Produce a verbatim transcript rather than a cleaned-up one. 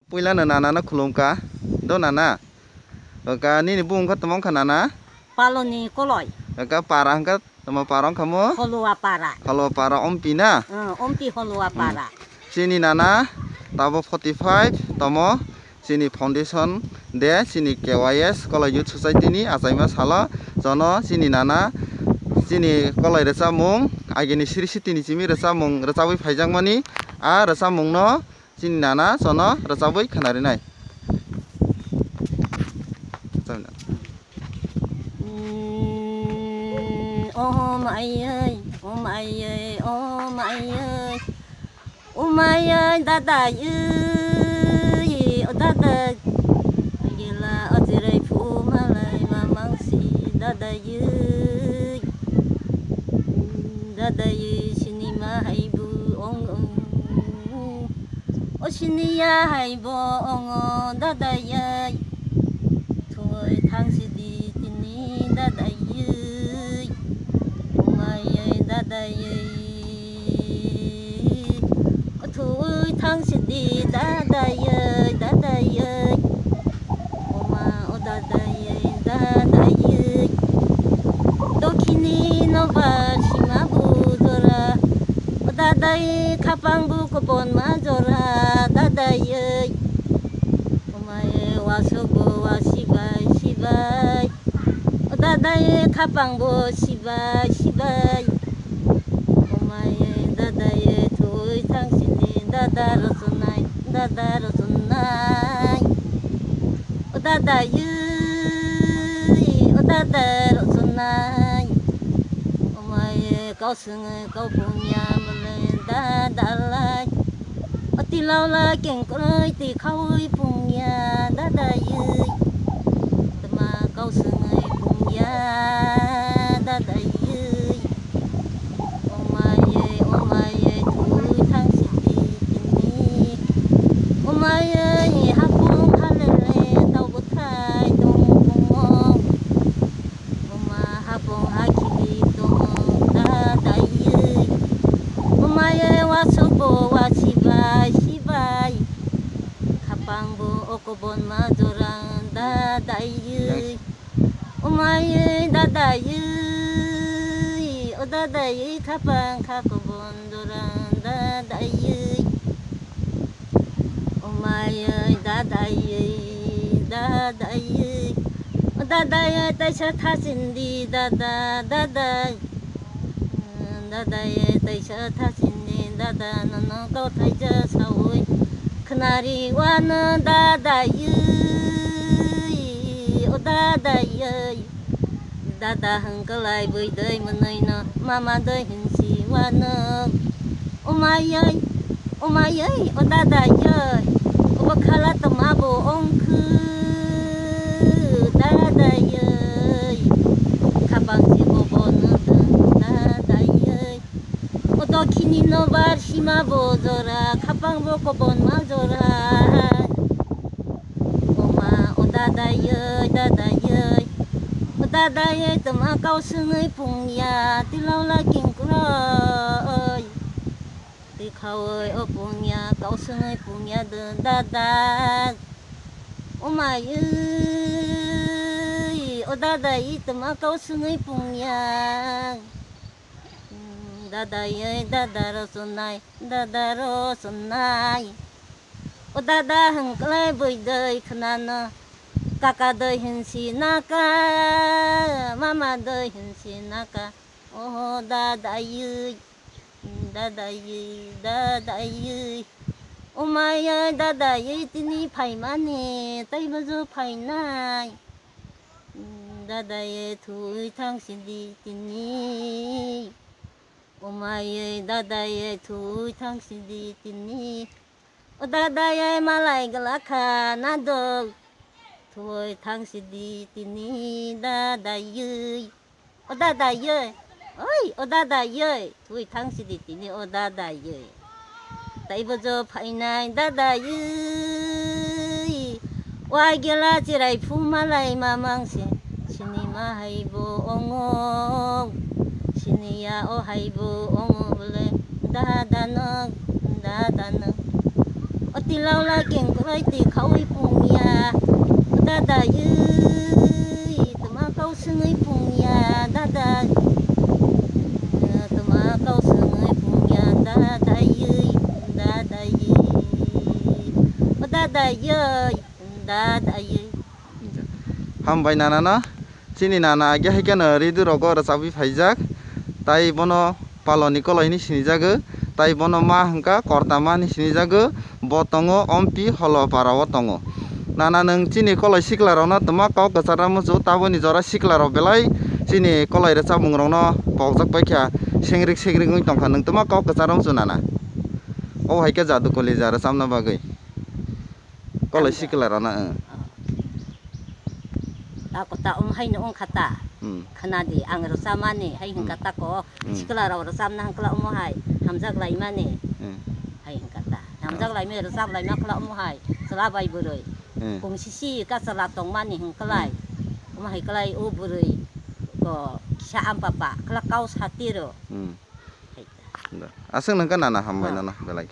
Puila no nana no khulum ka. Do nana. Ka nini bung kha tamo kha nana. Paloni koloi. Ka para hwnkha tamo para wngkha mo. Holua para. Holua para ompi na. Hmm, ompi holua para. Chini nana tabo forty five tamo. Chini foundation de chini K Y S Kolai Youth Society ni achaima salo jono chini nana chini kolai rwchapmung agini siri siti ni simi rwchapmung rwchabwi phaijakmani a rwchapmung no chini nana jono rwchabwi khwnarinai. Mm, o mai oi, o mai oi, o mai oi. O mai oi, dada oi, o dada. Gila o jirai phu malai mamang si dada oi. Dada oi, sinima hai bu ong ong. O siniya hai bo ong o dada oi. Thoi thang sidi tini dada oi. O mai oi, dada oi. Thwi thang sidi dada oi, dada oi. O ma o dada oi, dada oi. Dokhini no bar sima bu jora. O dada oi, khapang bu kobon ma jora, dada oi. O mai wasuk bo wa sibai, sibai. O dada oi, khapang bo sibai, sibai. O mai oi, dada oi, thwi thang sini dada rwchunai, dada rwchunai. O dada oi, o dada rwchunai. O mai oi, kau swngwi kau phungya mole dada lai. O tilao la kengkroi twi khaui phungya dada oi. Tma kau swngwi phungya dada oi. O mai oi, o mai oi, thwi thang sidi tini. O mai oi, hapung halele tau bwthai tong phungo. O ma hapung ha khili tongo dada oi. O mai oi, wasuk bo wa sibai, sibai. Khapang bo o kobon ma jora dada oi. O mai oi, dada oi, o dada oi, khapang kha kobon jora dada oi. O mai oi, dada oi, dada oi. O dada oi, taisa thachindi dada, dada. Dada oi, taisa thachindi dada, nono kau thaija saui. Khnari wano dada oi, o dada oi. Dada hwnkhe lai bwidoi mwnwino mama doi hinsi wano. O mai oi, o mai oi, o dada oi. Obo khala tma bo ongkhu dada oi. Khapang si bo bono dada oi. O dokhini no bar sima bo jora, khapang bo kobon ma jora. O ma, o dada oi, dada oi. O dada oi, tma kau swngwi phungya, tilao la kengkroi. Twi khaui o phungya, kau swngwi phungya de dada. O mai oi, o dada oi, tma kau swngwi phungya. Dada oi, dada rwchunai, dada rwchunai. O dada hwnkhe lai bwidoi khnano. Kaka doi hinsi naka, mama doi hinsi naka. O dada oi, dada oi, dada oi. O mai oi, dada oi, tini phaimani, tei bojo phainai. Dada oi, thwi thang sidi tini. O mai oi, dada oi, thwi thang sidi tini. O dada oi, malai gwlakha nadol. Thwi thang sidi tini dada oi. O dada oi. Oi, o dada oi. Thwi thang sidi tini o dada oi. Tei bojo phainai dada oi. O agela chirai phu malai mamang se. Sinima hai bo ongong. Siniya o hai bo ongong bole. Dada no, dada no. O Ti laula keng kwlai ti khaui pungya, dada yui, tuma kau sungui pungya, dada, tuma kau sungui pungya, dada yui, dada yui, dada yui, dada yui. Hambai nana no. Chini nana age hai kheno radio rogo rwchabwi phaijak, tai bono paloni koloi hinwi sinijago, tai bono ma hwnkha korta ma hinwi sinijago, bo tongo Ompi Holopara o tongo. Nana nwng chini koloi sikla rokno twma kok kwchar muchung, taboni jora sikla rok belai chini koloi rwchapmung rokno pokjak paikha, sengrik sengrik wng tongkha, nwng twma kok kwchar muchung nana. O hai khe jadu kolija rwchapna bagwi. Koloi sikla rana, eh. Tako ta um hai no ongkha ta. Hmm. Khna di, ang rwchapmani hai hwnkha Hmm. tako. Hmm. Sikla rok rwchapna hwnkla omo hai hamjak laimani. Hmm. Hai hwnkha ta. Hamjak laimani rwchap laima khwla omo hai. Chwla bai bwrwi. Hmm. Kung sisi ka chwla tongmani hwnkhlai. Hmm. Omo hai kwlai o bwrwi ko kisa ampapa khwla kau satiro. Hmm. Hai ta. Da. Aswk nangkha nana hambai Ah. nana belai.